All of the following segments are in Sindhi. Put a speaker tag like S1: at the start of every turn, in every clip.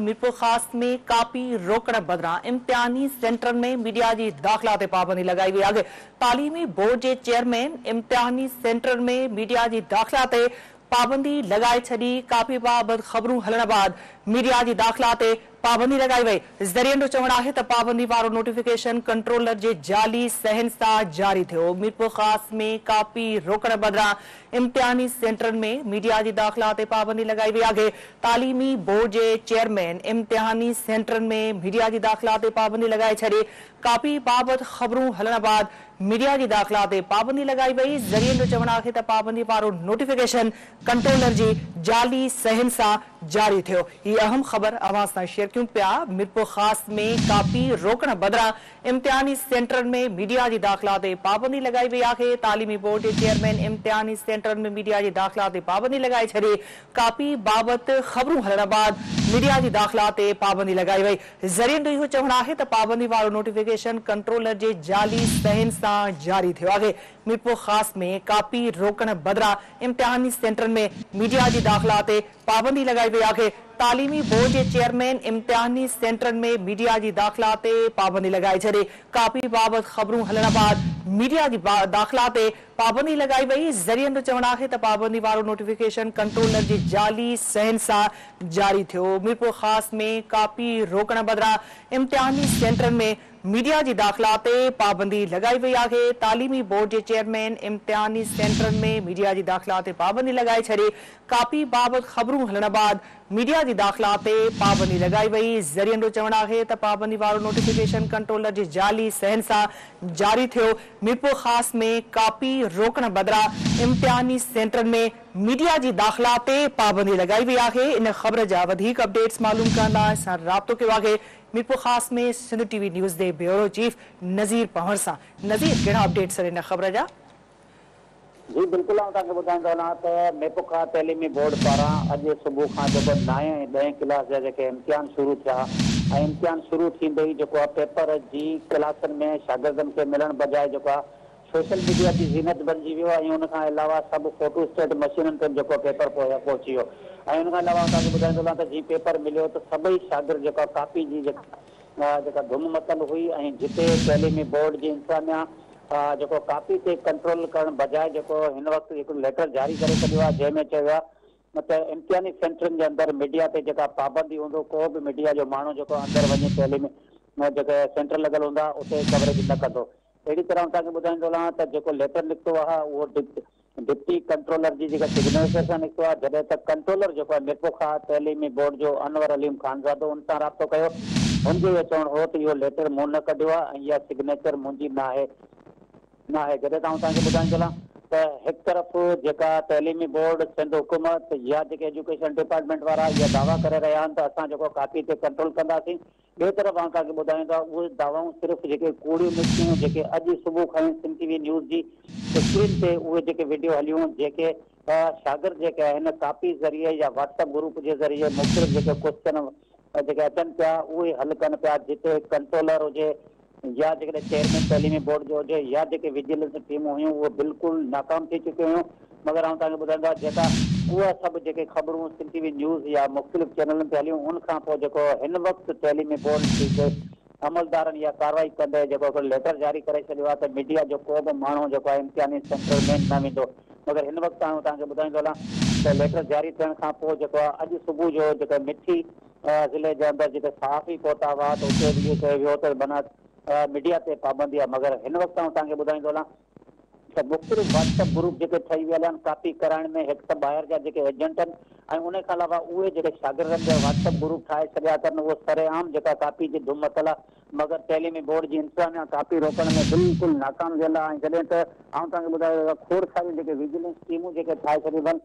S1: ميرپورخاص ۾ ڪاپي روڪڻ بدران امتحاني سينٽرن ۾ ميڊيا جي داخلا تي پابندي لڳائي وئي آهي. تعليمي بورڊ جي چيئرمين امتحاني سينٽرن ۾ ميڊيا جي داخلا تي پابندي لڳائي ڇڏي. ڪاپي بابت خبرون هلڻ بعد ميڊيا جي داخلا تي پابندي لڳائي وئي. ذريعن جو چوڻ آهي ته پابندي وارو نوٽيفڪيشن ڪنٽرولر جي جعلي صحين سان جاري ٿيو. ميرپورخاص ۾ ڪاپي روڪڻ بدران امتحاني سينٽرن ۾ ميڊيا جي داخلا تي پابندي لڳائي وئي آهي. تعليمي بورڊ جي چيئرمين امتحاني سينٽرن ۾ ميڊيا جي داخلا تي پابندي لڳائي ڇڏي. ڪاپي بابت خبرون هلڻ بعد ميڊيا جي داخلا تي پابندي لڳائي وئي. ذريعن جو چوڻ آهي ته پابندي وارو نوٽيفڪيشن ڪنٽرولر جي جعلي صحين سان جاري ٿيو. هي اهم خبر اوهان سان شيئر ڪيون پيا. ميرپورخاص ۾ ڪاپي روڪڻ بدران امتحاني سينٽرن ۾ ميڊيا جي داخلا تي پابندي لڳائي وئي آهي. تعليمي بورڊ جي چيئرمين امتحاني سينٽرن ۾ ميڊيا جي داخلا تي پابندي لڳائي ڇڏي. ڪاپي بابت خبرون هلڻ بعد ميڊيا جي داخلا تي پابندي لڳائي وئي. ذريعن جو اهو چوڻ آهي ته پابندي وارو نوٽيفڪيشن ڪنٽرولر جي جعلي صحين سان جاري ٿيو آهي. ميرپورخاص ۾ ڪاپي روڪڻ بدران امتحاني سينٽرن ۾ ميڊيا جي داخلا تي پابندي لڳائي وئي آهي. تعليمي بورڊ جي چيئرمين امتحاني سينٽرن ۾ ميڊيا جي داخلا تي پابندي لڳائي ڇڏي. ڪاپي بابت خبرون هلڻ بعد ميڊيا جي داخلا تي پابندي لڳائي وئي. ذريعن جو چوڻ آهي ته پابندي وارو نوٽيفڪيشن ڪنٽرولر جي جعلي صحين سان جاري ٿيو. ميرپورخاص ۾ ڪاپي روڪڻ بدران امتحاني سينٽرن ۾ ميڊيا جي داخلا تي پابندي لڳائي وئي آهي. تعليمي بورڊ جي چيئرمين امتحاني سينٽرن ۾ ميڊيا جي داخلا تي پابندي لڳائي ڇڏي. ڪاپي بابت خبرون هلڻ بعد ميڊيا جي داخلا تي پابندي لڳائي وئي. ذريعن جو چوڻ آهي ته پابندي وارو نوٽيفڪيشن ڪنٽرولر جي جعلي صحين سان جاري ٿيو. ميرپورخاص ۾ ڪاپي روڪڻ بدران امتحاني سينٽرن ۾ ميڊيا جي داخلا تي پابندي لڳائي وئي آهي. ان خبر جا وڌيڪ اپڊيٽس معلوم ڪرڻ لاء اسان رابطو ڪيو آهي ميرپورخاص ۾ سنڌ ٽي وي نيوز جي بيورو چيف نذير پنهور سان. نذير، ڪهڙا اپڊيٽس آهن ان خبر جا؟
S2: جي بلڪل آئون توهان کي ٻڌائيندو هلان ته ميرپورخاص تعليمي بورڊ پاران اڄ صبح کان جيڪو نائين ۽ ڏهين ڪلاس جا جيڪي امتحان شروع ٿيا ۽ امتحان شروع ٿيندي ئي جيڪو آهي پيپر جي ڪلاسن ۾ شاگردن کي ملڻ بجاء جيڪو آهي سوشل ميڊيا جي زينت بنجي ويو ۽ ان کان علاوه سڀ فوٽو اسٽيٽ مشينن تي به جيڪو پيپر پهچي ويو ۽ ان کان علاوه آئون توهان کي ٻڌائيندو هلان ته جيئن پيپر مليو ته سڀئي شاگرد جيڪا ڪاپي جي جيڪا جيڪا ڌم متل هئي ۽ جتي تعليمي بورڊ جي انتظاميا جيڪو ڪاپي تي ڪنٽرول ڪرڻ بجاء جيڪو هن وقت هڪڙو ليٽر جاري ڪري ڇڏيو آهي جنهن ۾ چيو ويو آهي ته امتحاني سينٽرن جي اندر ميڊيا تي جيڪا پابندي هوندو ڪو به ميڊيا جو ماڻهو جيڪو اندر وڃي تعليمي جيڪي سينٽر لڳل هوندا اتي ڪوريج نه ڪندو. اهڙي طرح آئون توهان کي ٻڌائيندو هلان ته جيڪو ليٽر نڪتو آهي اهو ڊپٽي ڪنٽرولر جي جيڪا سگنيچر سان نڪتو آهي جڏهن ته ڪنٽرولر جيڪو آهي ميرپورخاص تعليمي بورڊ جو انور عليم خانزادو ان سان رابطو ڪيو هن جو اهو چوڻ هو ته اهو ليٽر مون نه ڪڍيو آهي ۽ اها سگنيچر منهنجي ناهي ناهي جڏهن ته آئون توهان کي ٻڌائيندو هلان ته هڪ طرف جيڪا تعليمي بورڊ سنڌ حڪومت يا جيڪي ايجوڪيشن ڊپارٽمينٽ وارا اها دعويٰ ڪري رهيا آهن ته اسان جيڪو ڪاپي تي ڪنٽرول ڪنداسين ٻئي طرف آئون توهان کي ٻڌايان ته اهي دعوائون صرف جيڪي ڪوڙيون نڪتيون جيڪي اڄ صبح کان ئي سنڌ ٽي وي نيوز جي اسڪرين تي اهي جيڪي وڊيو هليون جيڪي شاگرد جيڪي آهن ڪاپي ذريعي يا واٽس اپ گروپ جي ذريعي مختلف جيڪي ڪوسچن جيڪي اچن پيا اهي حل ڪن پيا جتي ڪنٽرولر هجي يا جيڪڏهن چيئرمين تعليمي بورڊ جو هجي يا جيڪي وجيلنس ٽيمون هيون اهي بلڪل ناڪام ٿي چڪيون هيون مگر آئون توهان کي ٻڌائيندو آهيان جيڪا اها سڀ جيڪي خبرون سنڌ ٽي وي نيوز يا مختلف چينلن تي هليون ان کان پوء جيڪو هن وقت تعليمي بورڊ جي عملدارن اها ڪارروائي ڪندي جيڪو هڪڙو ليٽر جاري ڪري ڇڏيو آهي ته ميڊيا جو ڪو به ماڻهو جيڪو آهي امتحاني سينٽر ۾ نه ويندو مگر هن وقت آئون توهان کي ٻڌائيندو هلان ته ليٽر جاري ٿيڻ کان پوء جيڪو آهي اڄ صبح جو جيڪو مٺي ضلعي جي اندر جتي صحافي پهتا هئا ته اتي به اهو چيو ويو ته معنيٰ ميڊيا تي پابندي آهي مگر هن وقت آئون توهان کي ٻڌائيندو هلان ته مختلف واٽس اپ گروپ جيڪي ٺهي ويل آهن ڪاپي ڪرائڻ ۾ هڪ ته ٻاهر جا جيڪي ايجنٽ آهن ۽ ان کان علاوه اهي جيڪي شاگردن جا واٽس اپ گروپ ٺاهي ڇڏيا اٿن اهو سرعام جيڪا ڪاپي جي ڌم متل آهي مگر تعليمي بورڊ جي انتظاميا ڪاپي روڪڻ ۾ بلڪل ناڪام ويل آهي ۽ جڏهن ته آئون توهان کي ٻڌايان ته کوڙ ساريون جيڪي ويجيلنس ٽيمون جيڪي ٺاهي ڇڏيون اٿن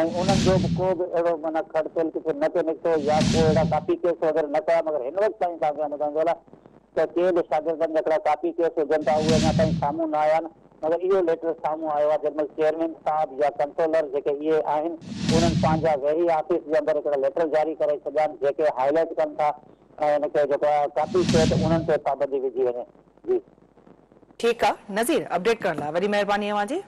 S2: ۽ انهن جو به ڪو به اهڙو معنيٰ کڙ تيل ڪٿي نه پيو نڪتو يا ڪو اهڙا ڪاپي ڪيس وغيره نه ڪيا مگر هن وقت تائين توهان کي ٻڌائيندو هلان ته ڪي به شاگردن جا هڪڙا ڪاپي ڪيس هجن ٿا اهي اڃا تائين سامهون نه آيا آهن مگر اهو ليٽر سامهون آيو آهي جنهن مهل چيئرمين صاحب يا ڪنٽرولر جيڪي اهي آهن انهن پنهنجا ويهي آفيس جي اندر هڪڙا ليٽر جاري ڪري ڇڏيا آهن جيڪي هائي لائيٽ ڪن ٿا ۽ ان کي جيڪو آهي ڪاپي ٿئي ته انهن تي پابندي وجهي وڃي جي.
S1: ٺيڪ آ نذير اپڊيٽ ڪرڻ لاء وڏي مهرباني اوهان جي.